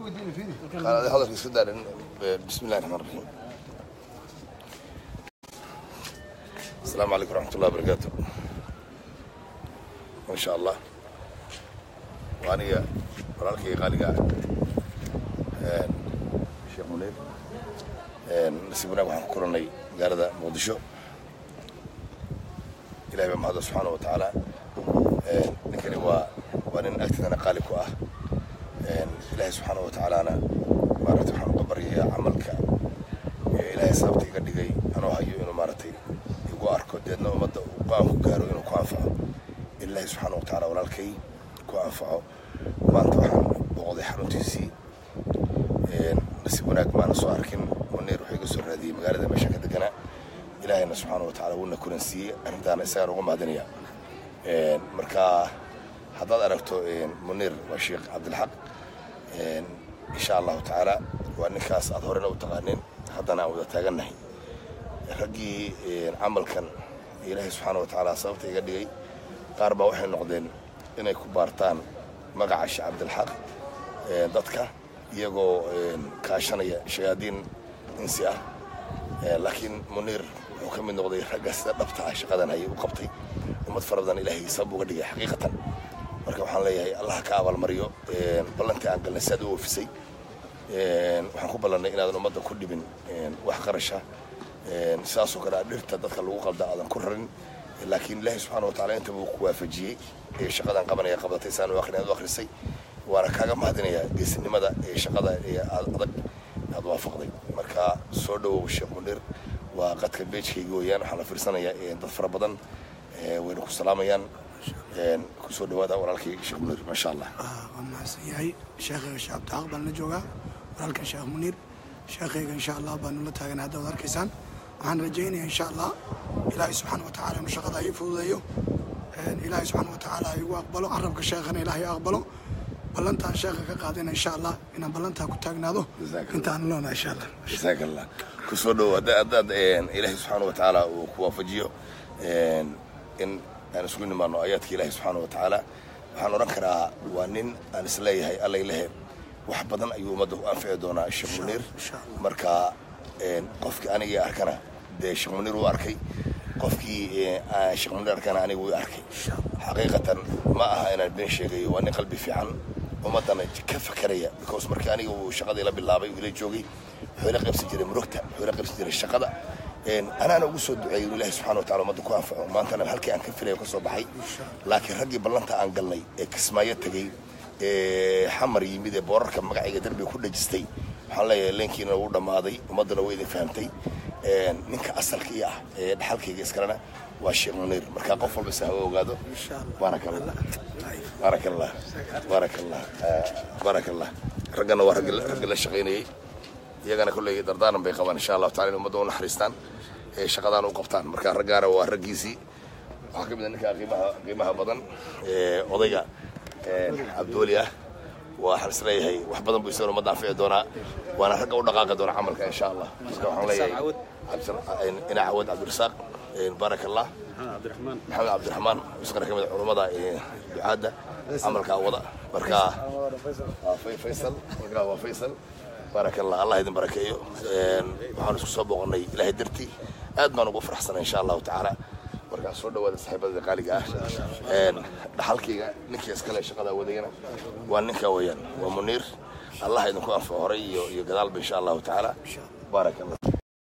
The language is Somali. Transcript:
Hadalka iska daarin. Bismi illahi raxmaan raxiim. Asalaamu calaykum waraxmat ullahi wabarakaatu. Ma sha Allah, waa aniga walaalkayga qaaliga ah, Sheekh Muniir. Nasiib wanaag waxaan ku kulannay magaalada Muqdisho. Ilahay baa mahadda subxaana wa tacaala. Ninkani waa nin agtidana qaali ku ah. Ilaahay subxaana wa tacaalaana maaragtay waxaan uga baryayaa camalka Ilaahay sababta iga dhigay anoo hayo inuu maaragtay igu arko, deedna ummadda uu go-aan ku gaaro inuu ku anfaco. Ilaahay subxaana wa tacaala walaalkay ku anfaco. Maanta waxaan booqday xaruntiisii. Nasiib wanaag maana soo arkin. Muniir wuxuu iga soo raadiyey magaalada meesha ka deganaa. Ilaahayna subxaana wa tacaala wuuna kulansiiyey. Arrintaana isagaan uga mahadinaya. Marka haddaad aragto Muniir, waa Sheekh Cabdilxaq. Insha Allahu tacaala waa ninkaas aad horena u taqaanin, haddana aan wada taagannahay. Raggii camalkan Ilaahay subxaana wa tacaala sababta iga dhigay, qaar baa waxay noqdeen inay ku baartaan magaca Sheekh Cabdilxaq dadka, iyagoo kaashanaya shayaadiin insi ah. Laakiin Muniir wuxuu ka mid noqday ragga sida dhabta ah shaqadan hayay u qabtay. Ummad fara badan Ilaahay sabab uga dhigay xaqiiqatan. Marka waxaan leeyahay Allah ka abaalmariyo ballantii aan galnay si aad u oofisay. Waxaan ku ballannay inaadan ummadda ku dhibin wax qarasha, sidaasoo kale dhirta dadka lagu qalda aadan ku rarin. Laakiin Ilaahay subxaana wa tacala intaba uu ku waafajiyey ee shaqadan qabanaya qabatay, saan u akhrin aad u akhrisay. Waana kaaga mahadinayaa geesinimada ee shaqada ee aad adag aad waafaqday. Marka soo dhawow, Sheekh Muniir. Waa qadka page-kayga weeyaan. Waxaan la fiirsanayaa dad fara badan, wayna ku salaamayaan. Kusoo dhawaada walaalkay Sheekh Muniir, maasha Allah. Waa mahadsan yahay sheekhayga. Sheekh Cabdixaq baan la joogaa, walaalkan Sheekh Muniir. Sheekhayga insha Allah baanu la taagan hadda waad arkaysaan. Waxaan rajaynayaa insha Allah Ilaahay subxaana wa tacaala inuu shaqada ii fududeeyo, Ilaahay subxaana wa tacaala igu aqbalo, carabka sheekhana Ilaahay aqbalo. Ballantaan sheekha ka qaadayna insha Allah inaan ballantaa ku taagnaado intaan loona insha Allah. Jazaak Allah. Kusoo dhowo. Haddaad Ilaahay subxaana wa tacaala uu ku waafajiyo in aan isugu nimaano aayaadka Ilaahay subxaana wa tacaala, waxaan odhan karaa waa nin aan isleeyahay allay lehe wax badan ayuu ummadda u anfici doonaa, Sheekh Muniir. Marka qofkii anigii arkana dee Sheekh Muniir uu arkay, qofkii Sheekh Muniir arkana aniga wuu arkay. Xaqiiqatan ma aha inaan been sheegayo. Waa nin qalbi fiican, ummaddana ka fakaraya, because markii aniga uu shaqadii la bilaabay uu ila joogay, wuxuu ila qaybsan jiray murugta, wuxuu ila qaybsan jiray shaqada. Anaana ugu soo duceeyey inuu Ilaahay subxana wa tacala ummadda ku anfaco. Maantana halkii aan ka filayo ka soo baxay. Laakiin raggii ballanta aan galnay ee Kismaayo tegey, ee Xamar yimid, ee boorarka magacayga darbiga ku dhajistay, waxaan leeyahay leenkiina wuu dhammaaday, ummaddana way idin fahamtay. Ninka asalka ii ah ee dhaxalkayga iskalena waa Sheekh Muniir. Marka qof walba isa ha ogaado. Baaraka Allah, baaraka Allah, baaraka Allah, baaraka Allah. Raggana waa raggi la shaqaynayey. Iyagana kolley dardaaran bay qabaan insha Allahu tacala in ummadda u naxariistaan ee shaqadaan u qabtaan. Marka raggaana waa raggiisii. Waxaa ka mid ah ninka qiimaha badan ee odayga Cabdiweli ah. Waxaan is leeyahay wax badan buu isagana ummadda anfici doonaa, waana ragga u dhaqaaqi doona camalka insha Allah. Marka waxaan leeyahay ina Cawad Cabdirasaaq, baaraka Allah. Maxamed Cabdiraxmaan isagana ka mid ah culummada ducaadda camalkaa wada. Marka Faysal, marka waa Faysal. Baaraka Allah, Allah idin barakeeyo. Waxaan isku soo booqannay Ilaahay dartii. Aad baan ugu faraxsanay insha Allahu tacaala. Markaa soo dhawaada saaxiibada qaaliga ah. Dhaxalkayga ninkii iskale shaqada wadayana waa ninka weeyaan, waa Muniir. Allah idinku anfaco horay iyo gadaalba insha Allahu tacaala. Baaraka Allah.